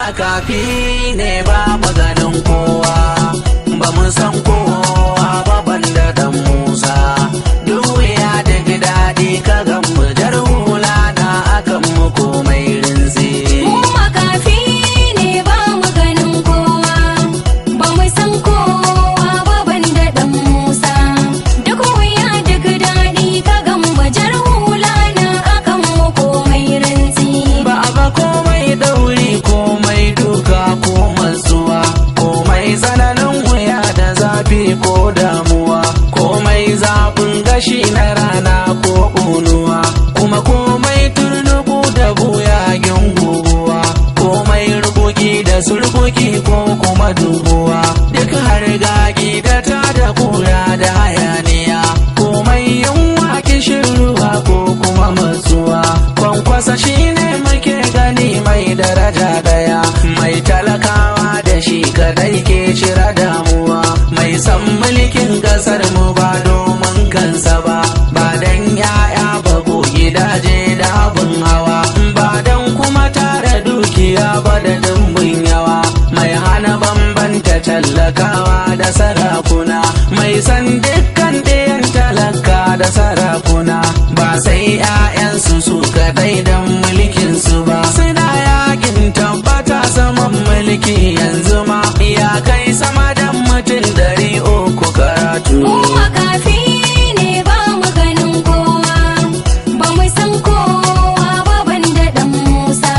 Makafi ne, ba maganin kowa, ba mun san kowa ba banda Dan Musa. Duk wuya da daɗi ka gan mu, jar hula na akan mu komai rinzi. Mu makafi ne, ba mu ganin kowa, ba mu san kowa ba banda Dan Musa. Duk wuya duk daɗi ka gan mu, jar hula na akan mu komai rintsi. Ba a ba komai dauri, komai duka ko matsuwa, komai tsananin wuya da zafi ko damuwa, komai zafin gashi na rana ko ƙunuwa, kuma komai turnuku da buyagin guguwa, komai rubuki da surbuki ko kuma dubuwa, duk har gagi da ta da kura da hayaniya, komai yunwa, kishin ruwa ko kuma matsuwa, Kwankwasa shine muke gani mai daraja daya, mai talakawa da shi kadai ke cire damuwa, mai san mulkin kasar mu ba domin kansa ba, ba dan yaya ba ko gidaje da abin hawa, ba dan kuma tara dukiya ba da dimbin yawa, mai hana bambanta tallakawa da sarakuna, mai san dukkan ɗayan talaka da sarakuna, ba sai 'ya'yansu su kadai dan mulkin su ba. Suna yakin tabbata saman mulki, yanzu ma ya kai sama da mutum 300 karatu. Mu makafi ne, ba mu ganin kowa, ba mu san kowa ba banda Dan Musa.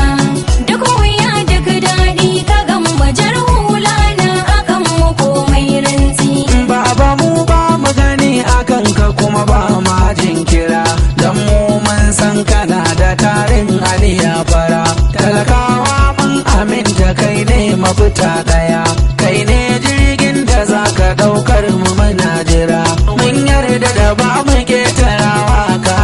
Duk wuya duk daɗi ka gan mu, jar hula na akan mu komai rintsi. Ba ba mu ba mu gani akan ka, kuma ba ma jinkira, dan mu mun san kana da tarin aniya fara. Talakawa mun aminta kai ne mafita daya, kai ne jirgin da zaka daukar mu, muna jira. Mun yarda da ba mu ketarawa ka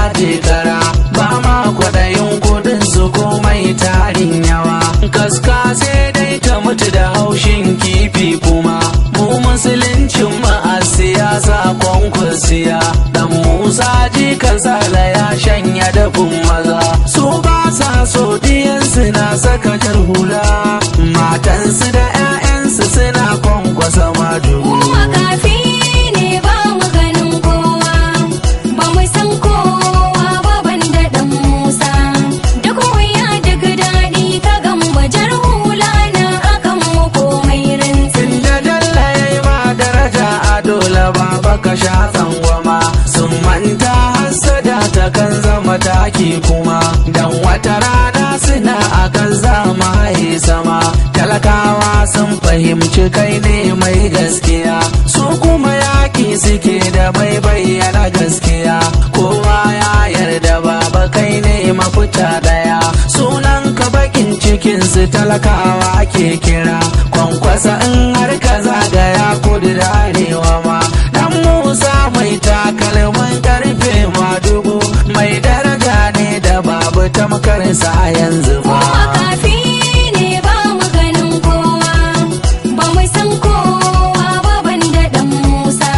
kara, ba ma kwaɗayin kudin su komai tarin yawa. Kaska sai dai ta mutu da haushin kifi, kuma mu musuluncin mu a siyasa Kwankwasiya. Dan Musa jikan Sala ya shanya dafin maza, su ba sa so diyansu na saka jar hula, matansu da 'ya'yansu suna kwankwasa madu. Mu makafi ne, ba mu ganin kowa, ba mu san kowa ba banda Dan Musa. Duk wuya duk daɗi ka gan mu, jar hula na akan mu komai rintsi. Inda Jalla ya yi ma daraja a dole ba ka sha tsangwama. Sun manta hassada ta kan zama taki kuma, dan wata rana suna akan zama haye sama. Talakawa sun fahimci kai ne mai gaskiya, su kuma yaki suke da mai bayyana gaskiya. Kowa ya yarda baba kai ne mafita daya, sunan ka bakin cikin su talakawa ke kira. Kwankwasa in har ka zagaya kudu da arewa ma, Dan Musa mai takalmin karfe, madugu mai daraja ne da babu tamkarsa a yanzu Mu ba. makafi ne, ba mu ganin kowa, ba mu san kowa ba banda Dan Musa.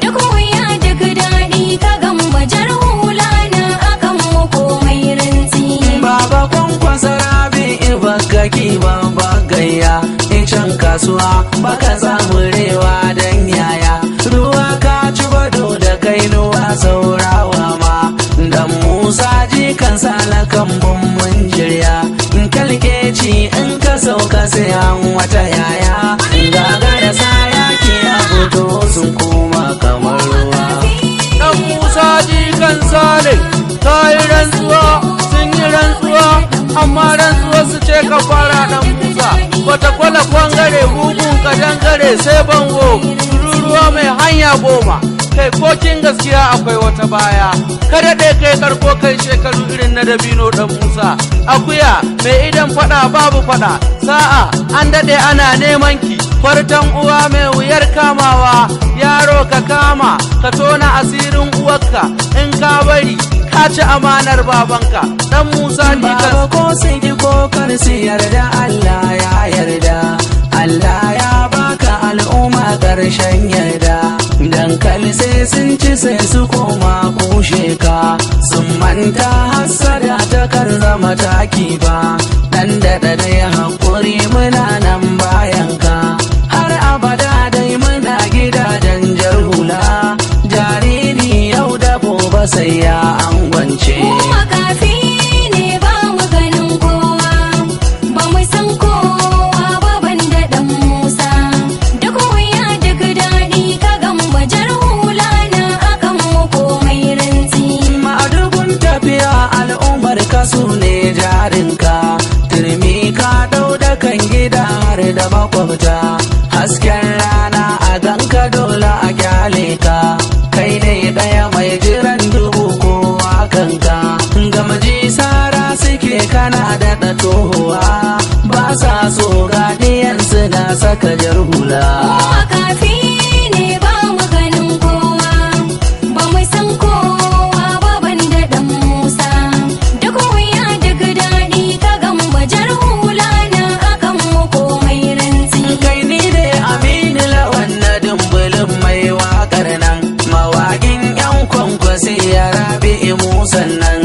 Duk wuya duk daɗi ka gan mu, jar hula na akan mu komai rintsi. Baba Kwankwasa, Rabi Ibakaki, baba gayya, icen kasuwa baka samu rewa dan yaya. Ruwa ka ci bado da kainuwa saurawa ma. Dan Musa jikan Salakan mun jirya. In kalkeci in ka sauka sai an wata yaya. Gagara sa yaki ya fito sun koma kamar ruwa. Dan Musa jikan Sale, ka yi rantsuwa, sun yi rantsuwa, amma rantsuwa su ce ka fara. Dan Musa, wata kwala kwangare mugun kadangare sai bango, tururuwa mai hanya 10. Kai kokin gaskiya akwai wata baya. Ka daɗe kai karko kai shekaru irin na dabino. Dan Musa, akuya mai idan faɗa babu faɗa, sa'a an daɗe ana neman ki. Kwartan uwa mai wuyar kamawa, yaro ka kama ka tona asirin uwarka, in ka bari ka ci amanar babanka. Dan Musa jikan Baba, ko sun ki ko kar su yarda, Allah ya yarda. Allah ya baka al'umma ƙarshen yarda. Dankali sai sun ci sai su koma kushe ka, sun manta hassada ta kan zama taki ba. Dan da dai hakuri. haƙuri, muna nan bayan ka. Har abada dai muna gidajen jar hula. Jariri yau da gobe sai ya angwance. Mu makafi ne, ba mu ganin kowa, ba mu san kowa ba banda ɗan Musa. Duk wuya duk daɗi ka gamba jar hula na akan mu komai rantsi. Madugun tafiya, al'ummar ka su ne jarinka. Turmi ka dau da kan gida har da makwabta. Hasken rana a ganka dole a kyale ka. Kai ne ɗaya mai jiran dubu, kowa kanka. Gamji sara suke kana daɗa tohuwa. Ba sa so gadiyan suna saka jar hula. Mu makafi ne, ba mu ganin kowa, ba mu san kowa ba banda ɗan Musa. Duk wuya duk daɗi ka gamba jar hula na akan mu komai rantsi. Kai, ni ne Aminu Lawan na dumbulin mai waƙar nan, mawaƙin yan Kwankwasi ya Rabi Musan nan.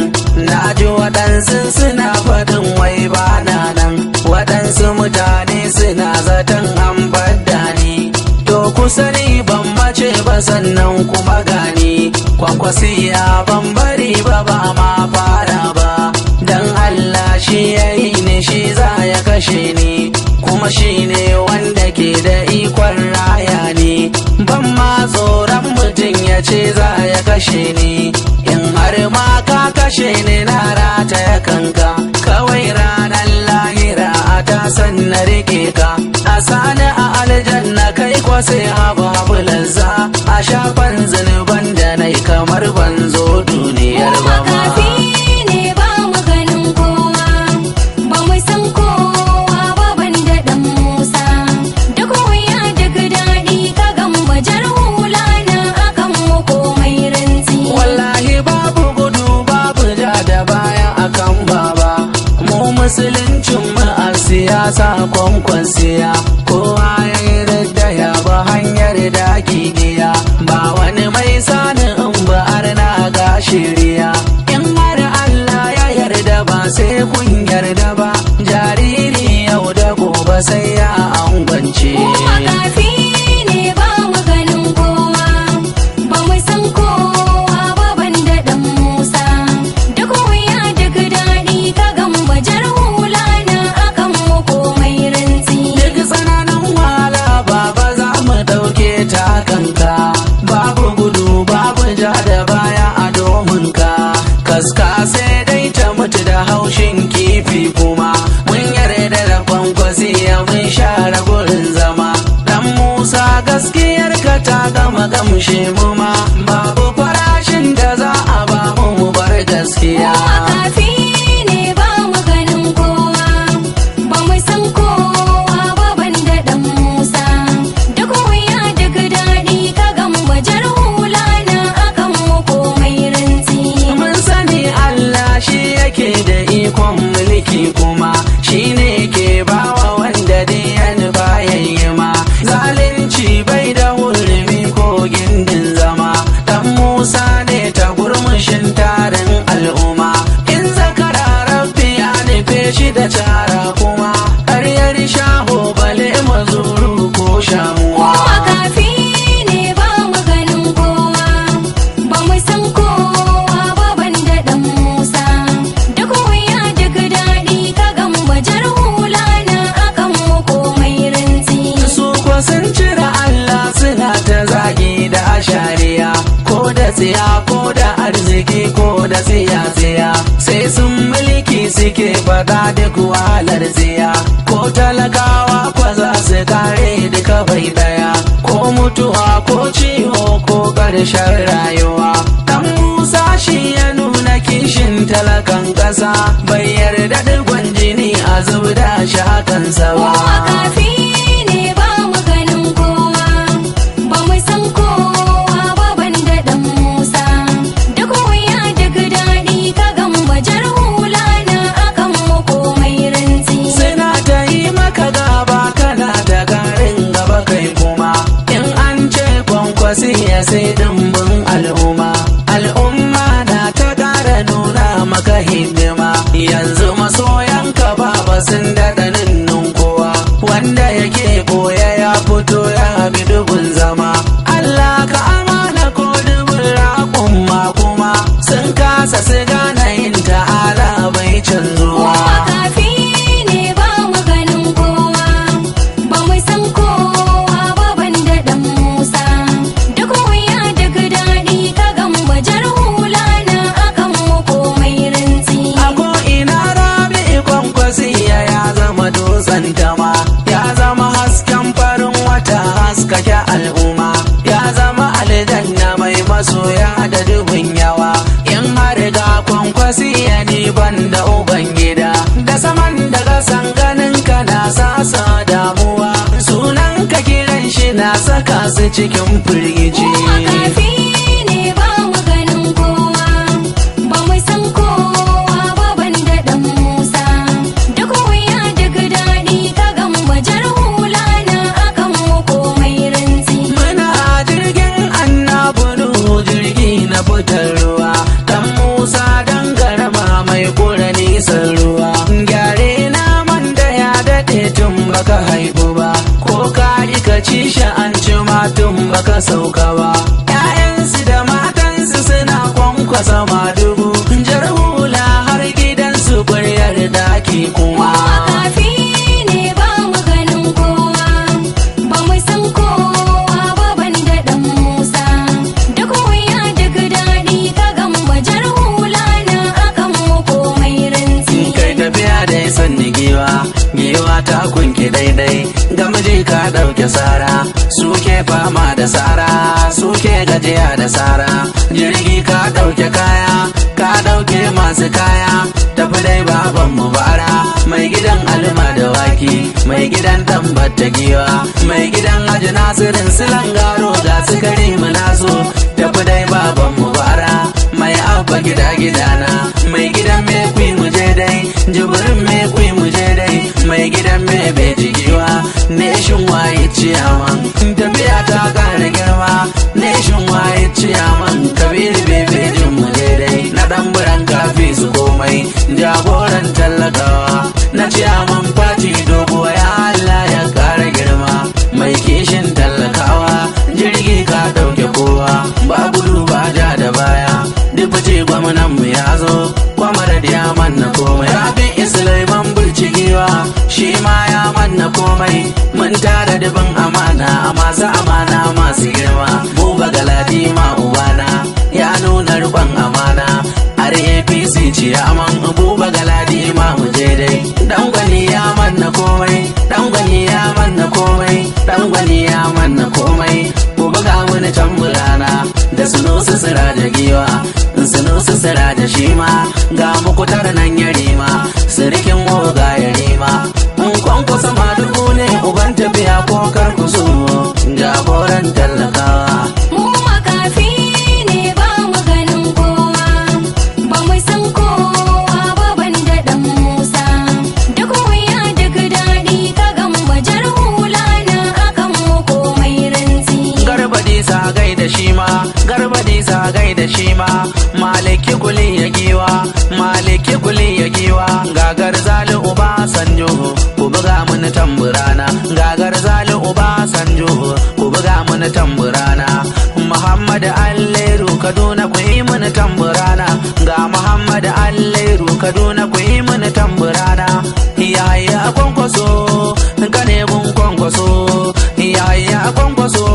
Na ji waɗansu suna faɗin wai ba na nan, waɗansu mutane suna zaton an badda ni. To ku sani ban mace ba, sannan kuma gani Kwankwasi ya ban bari ba, ba ma fara ba. Dan Allah shi ya yi ni, shi za ya kashe ni, kuma shi ne wanda ke da ikon raya ni. Ban ma tsoron mutum ya ce za ya kashe ni. In har ma ka kashe ni, na rataya kanka. Kawai ranar lahira a ta san na rike ka, a sani a aljanna, kai kwa sai habu habu lazza a shafan zunuban da nai kamar ban zo duniyar Mu ba ma. Makafi ne, ba mu ganin kowa, ba mu san kowa ba banda ɗan Musa. Duk wuya duk daɗi ka gamba jar hula na akan mu komai rantsi. Wallahi babu gudu babu ja da baya akan baba. Mu musuluncin mu a siyasa Kwankwasiya. Kowa ya yi da ya ba hanyar daki giya. Ba wani mai sani in ba arna ga shiriya. In har Allah ya yarda ba sai kun yarda ba. Jariri yau da gobe sai ya angwance. Mu makafi ne, ba mu ganin kowa, ba mu san kowa ba banda ɗan Musa. Duk wuya duk daɗi ka gamba jar hula na akan mu komai rantsi. Duk tsananin wahala baba za mu ɗauke ta kanka. Babu gudu babu ja da baya a domin ka. Kaska sai dai ta mutu da haushin kifi, kuma mun yarda da Kwankwasiya, mun share gurin zama. Dan Musa, gaskiyar ka ta gama gamshe mu ma. Babu farashin da za a ba mu mu bar gaskiya. Mu makafi ne, ba mu ganin kowa, ba mu san kowa ba banda ɗan Musa. Duk wuya duk daɗi ka gamba jar hula na akan mu komai rantsi. Mun sani Allah shi yake da ikon mulki, kuma shi ne ke bawa wanda dai ya nufa yayi ma. Zalunci bai da hurumi ko gindin zama. Dan Musa ne ta gurmushin tarin al'umma. In zakara rabbi ya nufe shi da cara, kuma ƙaryar shaho bale mazuru ko Mu shamuwa. Makafi ne, ba mu ganin kowa, ba mu san kowa ba banda ɗan Musa. Duk wuya duk daɗi ka gamba jar hula na akan mu komai rantsi. Su ko sun cire Allah suna ta zagi da ashariya, ko da tsiya ko da arziki ko da tsiya tsiya, sai sun mulki suke faɗa duk wahalar tsiya. Ko talakawa kwa za su kare duka bai daya, ko mutuwa ko ciwo ko ƙarshen rayuwa. Dan Musa shi ya nuna kishin talakan ƙasa, bai yarda digon jini a zubda shi hakansa Mu ba. Makafi ne, ba mu ganin kowa, ba mu san kowa ba banda ɗan Musa. Duk wuya duk daɗi ka gamba jar hula na akan mu komai rantsi. Suna ta yi maka gaba, kana ta garin gaba kai kuma. In an ce Kwankwasi ya sai dimbin al'umma. Al'umma na ta ƙara nuna maka hidima. Yanzu masoyanka baba sun daɗa. masoya da dubin yawa. In har ga Kwankwasi ya ni ban da uban gida, da saman da kasan ganin ka na sasa damuwa. Sunan ka kiran shi na saka su cikin firgici. Mu makafi ne, ba mu ganin kowa, ba mu san kowa ba banda ɗan Musa. Duk wuya duk daɗi ka gamba jar hula na akan mu komai rantsi. Muna jirgin Annabi Nuhu, jirgi na fitar ruwa. Dan Musa dan garama mai kura nisan ruwa. Gyare naman da ya daɗe tun baka haihu ba, ko ka yi ka ci shi an ci ma tun baka sauka ba. ‘Ya'yansu da matansu suna kwankwasa madugu. Jar hula har gidansu ƙwaryar daki kuma. Mu makafi ne, ba mu ganin kowa, ba mu san kowa ba banda ɗan Musa. Duk wuya duk daɗi ka gamba jar hula na akan mu komai rantsi. Kai tafiya da sanni giwa, giwa ta kunki daidai. Ga miji ka ɗauke sara, suke fama da sara, suke gajiya da sara. Jirgi ka ɗauke kaya, ka ɗauke masu kaya. Tafi dai baban mubara, mai gidan alma da waki, mai gidan tambata giwa, mai gidan Haji Nasirin Silangaro, ga su Karimu nazo. Tafi dai baban mubara, mai abba gida gidana, mai gidan mekwi mu je dai, Jibrin mekwi mu je dai, mai gidan mebe jigiwa, nation waye ciyaman. Tafiya ta kara girma, nation waye ciyaman. Kabiru Bebe jin mu je dai, na dan buran kafi su komai, jagoran tallakawa, na ciyaman fati dogo, ya Allah ya kara girma, mai kishin tallakawa. Jirgi ka dauke kowa, ba gudu ba ja da baya. Deputy gwamnan mu ya zo, kwamar da ya manna komai. Rabin Islaiman Bulcigiwa shi ma ya manna komai. Mun tara dubin amana, masu amana masu girma. Buba Galadi ma ubana ya nuna riƙon amana. RAPC ciyaman Buba Galadi ma mu je dai. Dan gwani ya manna komai, dan gwani ya manna komai, dan gwani ya manna komai. Ku buga mini tamburana da Sunusu Sira da giwa, Sunusu Sira da shi ma. Ga mukutar nan ya rima, sirikin oga ya rima. In Kwankwasa ma dubu ne uban tafiya, ko kar ku so, jagoran tallakawa. Mu makafi ne, ba mu ganin kowa, ba mu san kowa ba banda ɗan Musa. Duk wuya duk daɗi ka gamba jar hula na akan mu komai rantsi. Garba Disa gaida shi ma, Garba Disa gaida shi ma. Maliki kuli ya giwa, Maliki kuli ya giwa. Gagar Zali Uba Sanjo, ku buga mini tamburana. Gagar Zali Uba Sanjo, ku buga mini tamburana. Muhammad Alleru Kaduna, ku yi mini tamburana. Ga Muhammad Alleru Kaduna, ku yi mini tamburana. Yaya Kwankwaso, gane gun Kwankwaso. Yaya Kwankwaso,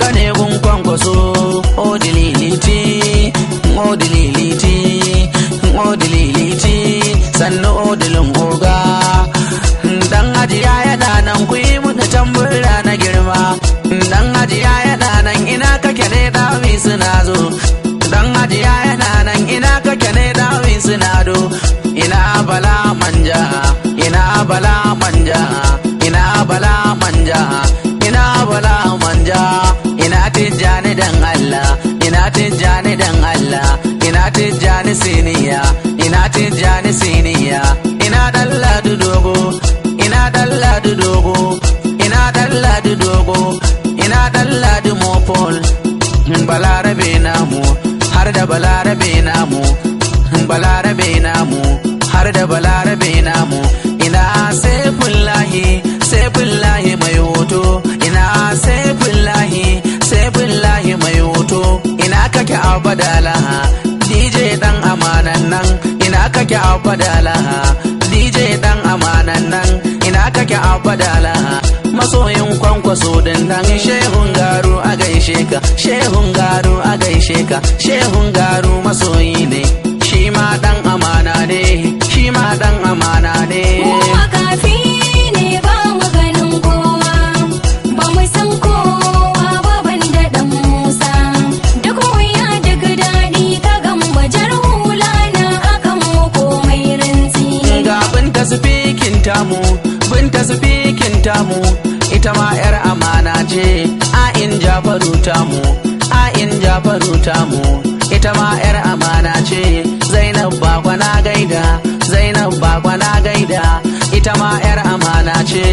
gane gun Kwankwaso. Odililiti, odililiti, odililiti, sannu odilin oga. Dan ajiya yana nan, ku yi mini tambura na girma. Dan ajiya yana nan, ina kake ne dawi suna zo. Dan ajiya yana nan, ina kake ne dawi suna do. Ina Bala Manja, ina Bala Manja, ina Bala Manja, ina Bala Manja. Ina Tijjani dan Allah, ina Tijjani dan Allah, ina Tijjani siniya, ina Tijjani siniya. Ina Dalladu dogo, ina Dalladu dogo, ina Dalladu dogo, ina Dalladu Mopol. Balarabe namu, har da Balarabe namu, Balarabe namu, har da Balarabe namu. Ina Saifullahi, Saifullahi mai hoto. Ina Saifullahi, Saifullahi mai hoto. Ina kake abadala, DJ dan amanan nan? Ina kake abadala, DJ dan amanan nan? Ina kake abadala, masoyin Kwankwaso din nan? Shehun Garu a gaishe ka, Shehun Garu a gaishe ka. Shehun Garu masoyi ne, shi ma dan amana ne, shi ma dan amana ne. Mu makafi ne, ba mu ganin kowa, ba mu san kowa ba banda ɗan Musa. Duk wuya tamu, ita ma 'yar amana ce. A'in Jafaru tamu, A'in Jafaru tamu, ita ma 'yar amana ce. Zainab Bakwa na gaida, Zainab Bakwa na gaida, ita ma 'yar amana ce.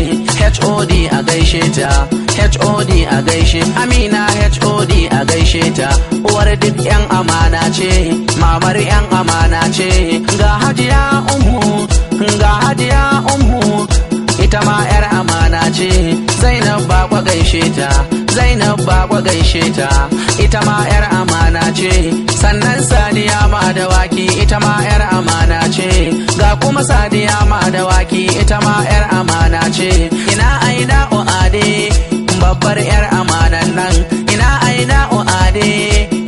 HOD a gaishe ta, HOD a gaishe Amina, HOD a gaishe ta, uwar duk 'yan amana ce, mamar 'yan amana ce. Ga Hajiya Ummu, ga Hajiya Ummu, ita ma 'yar amana ce. Zainab Bakwa gaishe ta, Zainab Bakwa gaishe ta, ita ma 'yar amana ce. Sannan Sadiya ma Dawaki, ita ma 'yar amana ce. Ga kuma Sadiya ma Dawaki, ita ma 'yar amana ce. Ina Aida Ade, babbar 'yar amanan nan. Ina Aida Ade,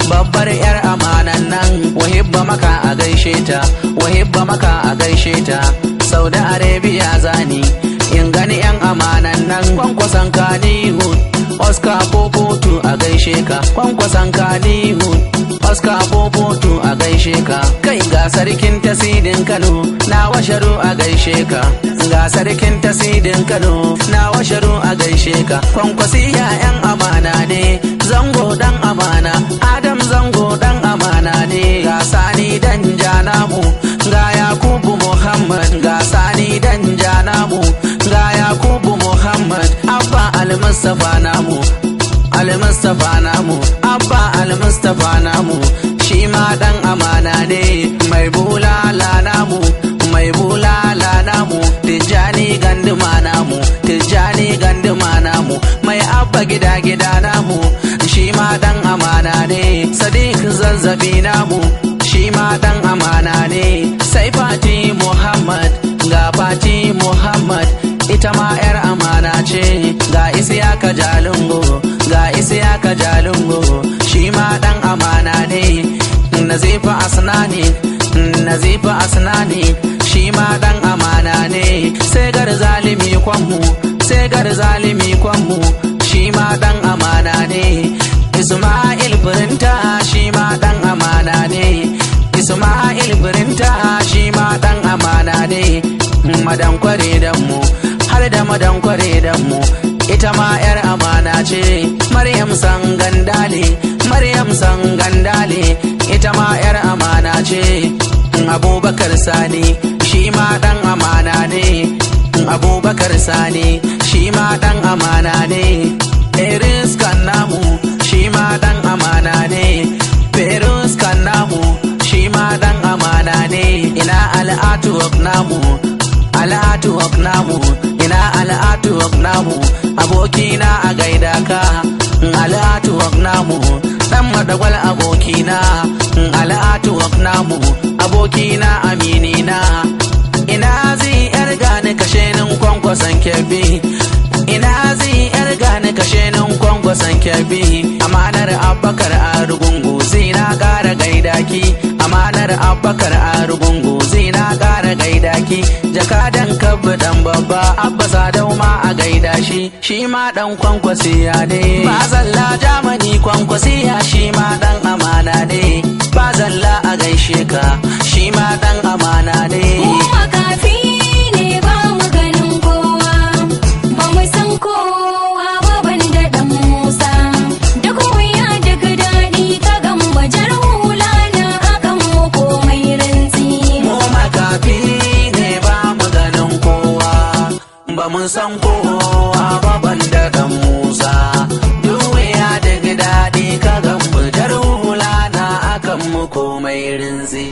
babbar 'yar amanan nan. Wahibba Maka a gaishe ta, Wahibba Maka a gaishe ta. Saudi Arabia zani in gani 'yan amanan nan. Kwankwason Kanihud, Oscar Popotu a gaishe ka. Kwankwason Kanihud, Oscar Popotu a gaishe ka. Kai, ga sarkin tasidin Kano na washaru a gaishe ka. Ga sarkin tasidin Kano na washaru a gaishe ka. Kwankwasiya 'yan amana ne. Zango dan amana, Adam Zango dan amana ne. Ga Sani Dan Janamu, ga Yakubu Muhammad. Ga Sani Dan Janamu, ga Yakubu Muhammad. Abba Almustafa namu, Almustafa namu, Abba Almustafa namu, shi ma dan amana ne. Mai bulala namu, mai bulala namu. Tijjani Ganduma namu, Tijjani Ganduma namu. Mai Abba Gida Gida namu, shi ma dan amana ne. Sadiq Zazzabi namu, shi ma dan amana ne. Sai Fati Muhammad, ga Fati Muhammad, ita ma 'yar amana ce. Ga Isiyaka Jalingo, ga Isiyaka Jalingo, shi ma dan amana ne. Nazifa Asnani, Nazifa Asnani, shi ma dan amana ne. Sai Gar Zalimi Kwanmu, sai Gar Zalimi Kwanmu, shi ma dan amana ne. Ismail Firinta, shi ma dan amana ne. Ismail Firinta, shi ma dan amana ne. Madan Kware mu, har da Madan Kware mu, ita ma 'yar amana ce. Maryam Sangandale, Maryam Sangandale, ita ma 'yar amana ce. Abubakar Sani, shi ma dan amana ne. Abubakar Sani, shi ma dan amana ne. Eris namu, shi ma dan amana ne. Ferus namu, shi ma dan amana ne. Ina Al'atuwak namu, Al'atuwak namu, ina Al'atuwak namu, abokina a gaida ka. Al'atuwak namu, dan Madagwal, abokina. Al'atuwak namu, abokina, aminina. Ina zai yar gani kashenin Kwankwason Kebbi. Ina zai yar gani kashenin Kwankwason Kebbi. Amanar Abbakar Arugungu, zai na kara gaida ki. Amanar Abbakar Arugungu, zai na kara gaida ki. Jakadan Kabbu dan babba, Abba Sadau ma a gaida shi, shi ma dan Kwankwasiya ne. Ba Zalla Jamani, Kwankwasiya, shi ma dan amana ne. Ba Zalla a gaishe ka, shi ma dan amana ne. Mu makafi ne, ba mu ganin kowa, ba mu san kowa ba banda ɗan Musa. Duk wuya duk daɗi ka gamba jar hula na akan mu komai rantsi. Mu makafi ne, ba mu ganin kowa, ba mun san kowa ba banda dan Musa. Duk wuya duk daɗi ka gamba jar hula na akan mu komai rinzi.